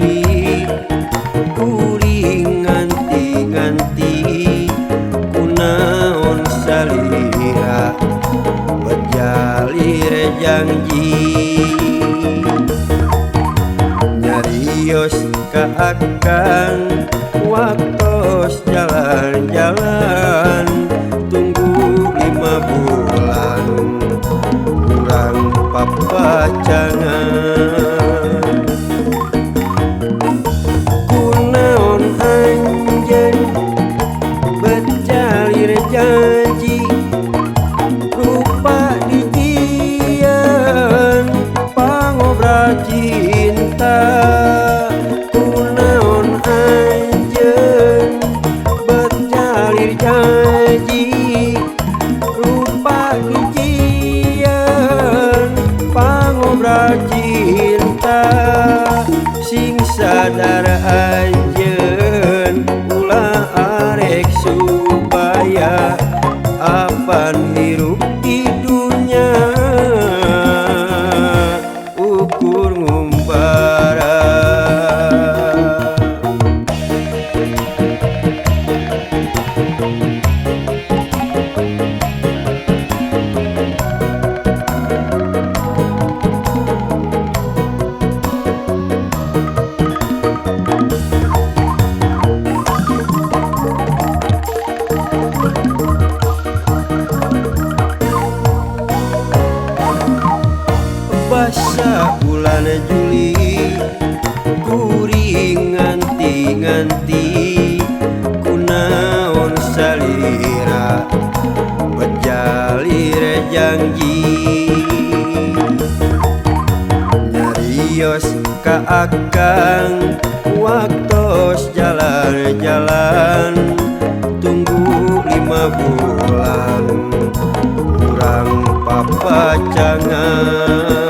Juli kuring nganti-nganti kunaon salira bejalir janji nyarios ka akang waktos jalan-jalan tunggu 5 bulan kurang papacangan kunaon anjeun bejalir janji rupa dijieun pangobra cinta kunaon anjeun bejalir janji rupa dijieun pangobra cinta sing sadar anjeun ulah arek supaya apan hirup di dunya ukur ngumbara. Basa bulan Juli kuring nganti-nganti kunaon salira bejalir janji nyarios ka akang waktos jalan-jalan tunggu 5 bulan kurang papacangan.